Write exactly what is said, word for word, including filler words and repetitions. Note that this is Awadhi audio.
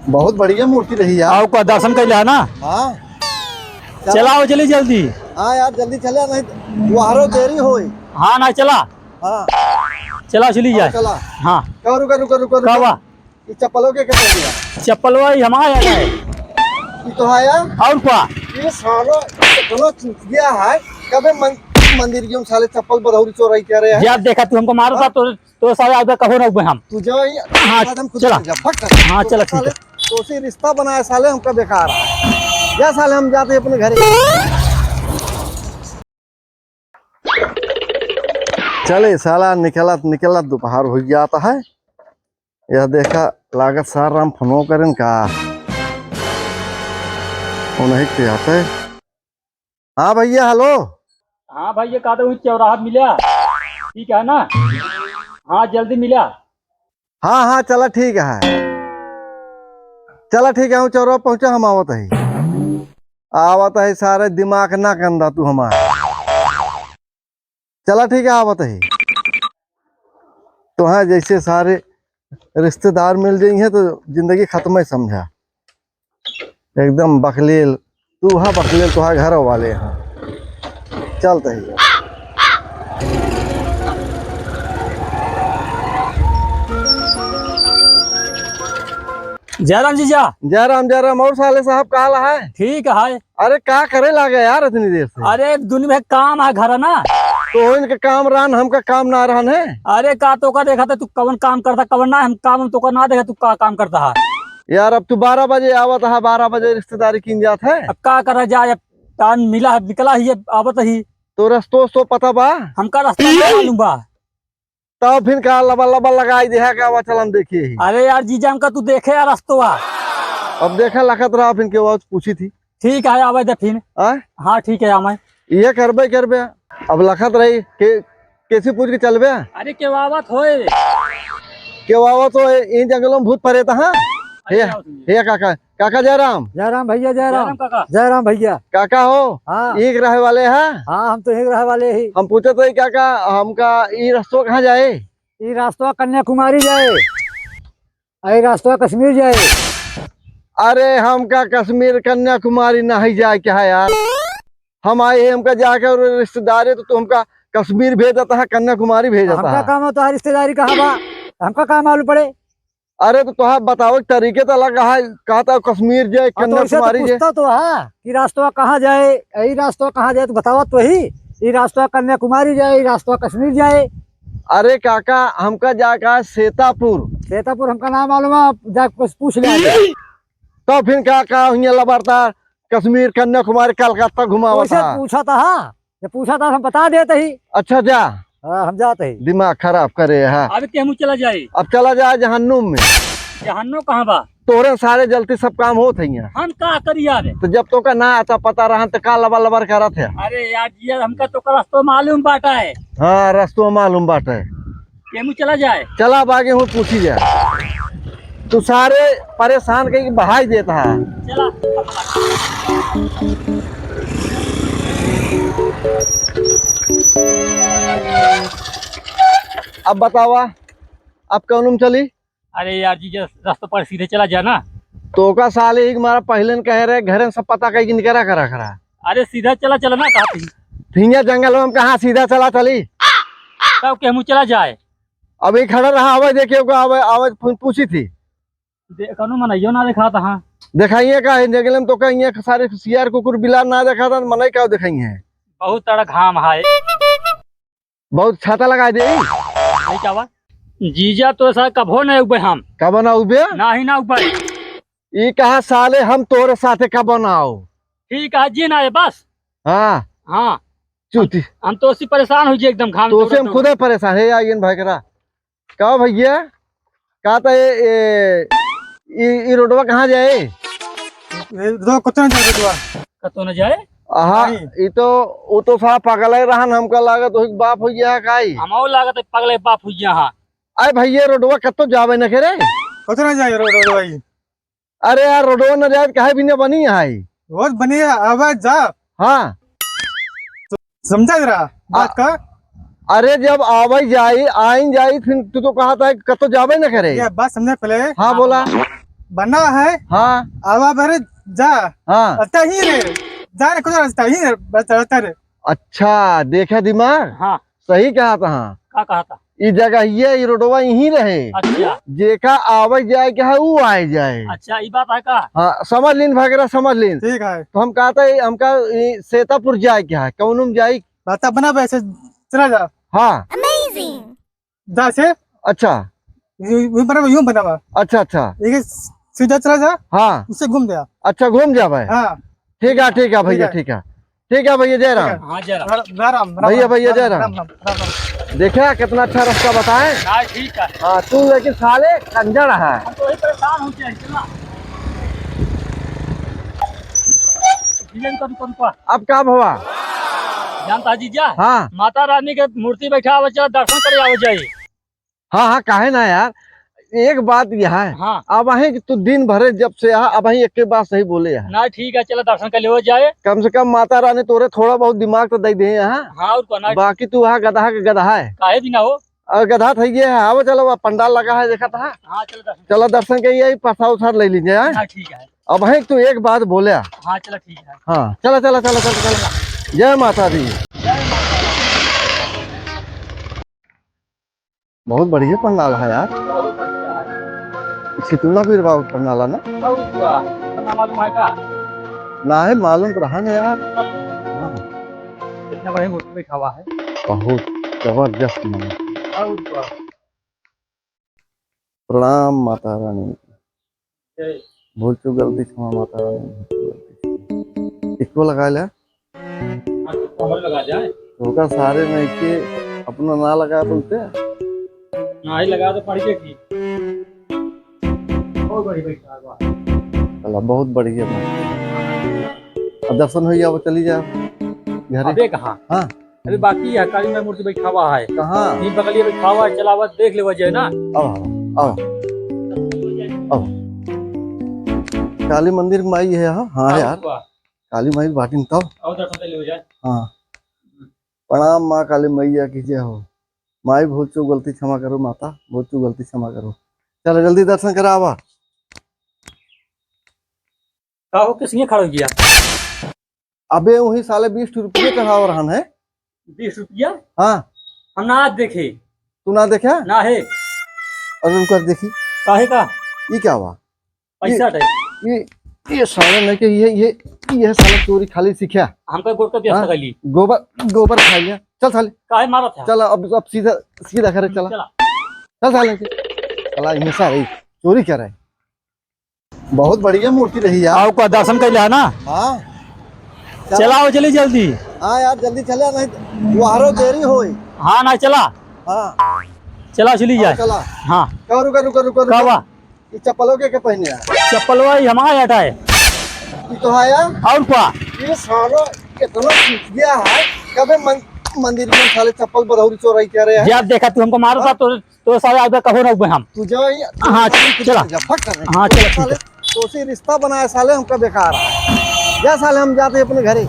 बहुत बढ़िया मूर्ति रही यार। आओ का दर्शन कर लिया ना। हाँ। चला, आओ, चली जल्दी। हाँ यार, जल्दी चले, नहीं तो वहरो देरी होई। हाँ ना, चला। हाँ। चला, चली जाए। चला। हाँ। का, रुका, रुका, रुका, रुका। का बा? ये चप्पलों के क्या कर दिया? चप्पलवा ही हमारा है। ये तो है यार। और का? ये सालो इतना चूतिया है, कबे मन-, मंदिर के हम साले चप्पल बदौरी चोराई कर रहे हैं। जब देखा तू हमको मारो था, हाँ? तो तो सारे आगे कहो ना उबे हम। तू जा, ये हाँ, साधन खुद चला। से जा, भटक। हाँ, तो चला, ठीक साले, है। तो से रिश्ता बनाए साले हमका बेकार है। जा साले, हम जाते हैं अपने घरे। चले साला, निकलत निकलत दोपहर हो जाता है। यह देखा, लागत सार राम फोनो करें का, वो नहीं ते आते। हाँ भैया, हेलो। हाँ भैया, का तो चौराहा मिला, ठीक है ना? हाँ, जल्दी मिला। हाँ, हाँ, चला, ठीक है। चला, ठीक है, हम चौराहा पहुँचा, हम आवत ही। आवत ही, सारे दिमाग ना गंदा तू हमारा। चला, ठीक है, आवत ही। तो हाँ, जैसे सारे रिश्तेदार मिल जाइहैं तो जिंदगी खत्म है समझा। एकदम बकलेल, तू हा बकलेल, तोहार घर वाले हैं। चलते ही। जयराम जीजा। जयराम, जयराम। और साले साहब का हाल है? ठीक है। अरे का करे लागे यार इतनी देर से? अरे दुनिया में काम है घर ना। तो इनके काम रहन, हमका काम ना रहन है। अरे का तोका देखा था तू कवन काम करता, कवन ना, हम काम हम तोका ना देखा, तू का काम करता है? यार अब तू बारह बजे आवत है, बारह बजे रिश्तेदारी कीन जात है। अब का करा जाए, अब टाइम मिला है, निकला ही है, आवत ही। तो रस्तो वस्तो पता बा? हमका रास्ता ना मालूम बा। तब फिर का लबा लबा लगाई दे है का, चलन देखिए ही। अरे यार जीजा, हमका तू देखे यार रस्तवा। अब देखा लखत रहा फिर के वो पूछी थी। ठीक है, आवे दे फिर। आय? हाँ, ठीक है, आवे। ये करबे, करबे। अब लखत रही के, कैसी पूछ के चलबे? अरे केवावत होए। केवावत होए, इन जंगलों में भूत परेत, हाँ? अरे हे, आओ तुम। हे काका, काका जयराम। जयराम भैया, जयराम। जयराम काका। जयराम भैया। काका हो, हाँ। एक रहे वाले हैं? हाँ, हम तो एक रहे वाले ही। हम पूछत ही काका, हमका ई रस्तो कहाँ जाए? ई रास्ता कन्याकुमारी जाए, ई रास्ता कश्मीर जाए। अरे हमका कश्मीर कन्याकुमारी नहीं जाए क्या है यार? हम आए हैं, हमका जाके और रिश्तेदार है तो तू हमका कश्मीर भेज देता है, कन्याकुमारी भेज देता हमका है। काम है, तोहार रिश्तेदारी कहाँ बा? हमका का मालूम पड़े? अरे तो तोहार बतावे के तरीके तो अलग है, कहता है कश्मीर जाए, हाँ, तो वैसे तो कन्याकुमारी जाए। पूछता तो है कि रास्ता कहाँ जाए, ई रास्ता कहाँ जाए तो बतावा तो ही, ई रास्ता कन्याकुमारी जाए, ई रास्ता कश्मीर जाए। अरे काका, हमका जाए का है सीतापुर। सीतापुर हमका ना मालूम है, जा कुछ पूछ ले आगे। तो फिर का, का हुआ लबरदार, कश्मीर, कन्याकुमारी, कलकत्ता घुमावत वैसे है। पूछा था, हाँ, जब पूछा था हम बता देते ही। अच्छा जा। हाँ, हम जाते ही। दिमाग खराब करे है। अब केहू चला जाए। अब चला जाए जहन्नुम में। जहन्नुम कहाँ बा? तोहरे सारे जल्दी सब काम होत है यहाँ। हम का करी यार? तो जब तोका ना आता पता रहन तो का लबर लबर करत है? अरे यार जी, हमका तो रस्तो मालूम बाटा है। हाँ, रस्तो मालूम बाटा है। केहू चला जाए। चला अब आगे हूँ पूछी जाए। तू सारे परेशान कहीं बहाई देता है। चला। अब बतावा, अब कौन में चली? अरे यार जी, जस रस्ता पर सीधे चला जा ना। तोका साले ही मारा पहले न कहे रहे, घरे सब पता कहीं निकरा करा करा। अरे सीधा चला, चला ना, कहा थी। हियाँ जंगल में हम कहाँ सीधा चला चली? तब केहू चला जाए। अभी खड़ा रहा, आवाज देखिए, ओका आवाज, आवाज पू-, पूछी थी। दे-, कौनो मनइयो ना देखाता, हाँ। देखाइए का है, जंगल में तो कहीं सारे सियार, कुकुर, बिलार ना देखाता, मनई का देखाइए? बहुत तड़ा घाम है। बहुत छाता लगा दे। नहीं क्या हुआ? जीजा तो सा कभो नहीं उबे हम। कबो ना उबे? नाही ना उबे। ई कहा साले हम तोरे साथे कबो ना आओ। ठीक है जी, ना है बस। हाँ। हाँ। चूती। हम तो उसी परेशान हो जी एकदम घाम तो से हम दौड़त खुदे परेशान है यार, इन भाई करा। का भैया? का त ए, ए, ई, ई रोडवा कहाँ जाए? ए, रोडवा कतौ न जाए रोडवा। कतौ न जाए? आहा, नहीं। ई तो, वो तो साला पगले रहन, हमका लागत वही बाप हो गया है काई? हमहू लागत है पगले बाप हो गया है। अरे भैया, रोडवा कतौ जावे न करे? कतौ न जाए रो-, रोडवा ई। अरे यार, रोडवा न जाए, काहे भी न बनी है? रोड बनी है, आवाज जा। हाँ। समझा जरा बात आ, का? अरे जब आवे जाई, आइन जाई, फिर तू तो कहा था कि कतौ जावे न करे। ये बात समझा पहले। हाँ, हाँ, बोला। बोला। बना है। हाँ। आवा बरे जा। हाँ। अच्छा ही रे। जा रे, कुछ रास्ता ही रे, बस रास्ता रे। अच्छा, देखा दिमाग? हाँ। सही कहा था। का कहा था? ई जगह ये, ई रोडवा यहीं रहे। अच्छा। जेका आवे जाए के है, ऊ आए जाए। अच्छा, ई बात है का? हाँ, समझ लीन भगरा, समझ लीन। ठीक है। तो हम कहता है, हमका ई सेतापुर जाए के है, कौनो में जाई? रास्ता बना वैसे, चला जा। हाँ। Amazing। जा से। अच्छा। यू, यू बना, यूं बना बा। अच्छा, अच्छा। ये सीधा चला जा। हाँ। उससे घूम जा। अच्छा, घूम जा भाई। हाँ। ठीक है, ठीक है भैया, ठीक है। ठीक है। ठीक है भैया, जय राम। ठीक है। हाँ, जय राम। राम, राम, राम, भैया, राम, भैया, राम, जय राम। राम, राम, राम, राम। देखा कितना अच्छा रास्ता बताए। हाँ, ठीक है। हाँ, तू लेकिन साले कंजर है। हम तो वही परेशान हो गए, चला। जीजन कौन, कौन का? अब का भवा? जानता है जीजा? हाँ। माता रानी के मूर्ति बैठा आवे, चला दर्शन करे आवे जाए। हाँ, हाँ, काहे ना यार, एक बात यह है, हाँ। अबहीं तू दिन भरे जब से यहाँ, अबहीं एक के बात सही बोले यहाँ। ना, ठीक है, चला दर्शन कर लेवा जाए। कम से कम माता रानी तोरे थोड़ा बहुत दिमाग तो दे दे यहाँ। हाँ, और कौन है? बाकी तू वहाँ गदहा के गदहा है। काहे भी ना हो। और गदहा था ये है, आओ चलो, वहाँ पंडाल लगा है, देखा था। हाँ, चलो दर्शन। चलो दर्शन के यही प्रसाद उसाद ले लीजिए, हाँ? हाँ, ठीक है। अबहीं तू एक बात बोले। हाँ, चलो ठीक है। हाँ, चला, चला, चला, चला, चला। जय माता दी। बहुत बढ़िया पंडाल है यार। बहुत बढ़िया है। सितुला बीर बाबू पंडाल है ना? बहुत बढ़िया। इतना मालूम है का? ना है, मालूम तो रहा ना यार। हाँ। इतना बढ़िया मूर्ति बैठा हुआ है। बहुत जबरदस्त मंदिर। बहुत बढ़िया। प्रणाम माता रानी। जय। भूल चूक गलती क्षमा माता रानी, भूल चूक गलती क्षमा। इसको लगा ले। हाँ, तो कमर लगा जाए। तो का सारे में के अपना ना लगा बोलते हैं। ना ही लगा तो पढ़ के की। बहुत बड़ी बैठा है, वाह। चला, बहुत बढ़िया बात। अब दर्शन हो जाओ, चली जाओ घरे। अबे कहाँ? हाँ। अबे बाकी है, काली माई मूर्ति बैठा हुआ है। कहाँ? यहीं बगलिया बैठा हुआ है, चला आवा, देख लेवा जाए ना। आओ, आओ, आओ। काली मंदिर माई है, हाँ, हाँ हाँ, यार। वाह। काली माई बाटिन तब। आओ, दर्शन कर लियो जाए। हाँ। प्रणाम माँ काली मैया की जय हो। माई भूल चूक गलती क्षमा करो, माता भूल चूक गलती क्षमा करो। चलो जल्दी दर्शन करावा। का हो, किस लिए खड़ा हो गया? अबे वही साले बीस रुपये चढ़ाव रहन है। बीस रुपया? हाँ। हम ना देखे। तू ना देखा? ना है। अरे रुक कर देखी। काहे का? ये क्या हुआ? पैसा ये, टाइप। ये, ये साला नहीं के ये, ये, ये साला चोरी खाली सीखा। हमका गोड़ का व्यवस्था हाँ? कर ली। गोबर, गोबर खा लिया। चल साले। काहे मारा था? चल अब, अब सीधा, सीधा घरे चला। चला। चल साले। चला, ये सारे चोरी कर रहे। बहुत बढ़िया मूर्ति रही यार। आओ का दर्शन कर लिया ना? हाँ। चला। चला आओ, चली जल्दी। हाँ यार, जल्दी चला, नहीं तो वहरो देरी होई। हाँ ना, चला। हाँ। चला, चली आओ, जाए। चला। हाँ। का रुका, रुका, रुका, रुका। का बा? ये चप्पलों के, के पहने आ? चप्पलवा ही हमारा हटा है। ये तो है यार। और का? ये सालो इतना सीख गया है, कबे मन-, मंदिर में साले चप्पल बदौरी चोराई कर रहे हैं। जब देखा तू हमको मारो था तो तो सारे आगे कहो ना उबे हम। तू जा ये हाँ, तू चला। जा, भाग कर रहे हैं। हाँ, चला, ठीक साले, है। तो से रिश्ता बनाया साले हमका बेकार है। जा साले हम जाते हैं अपने घरे।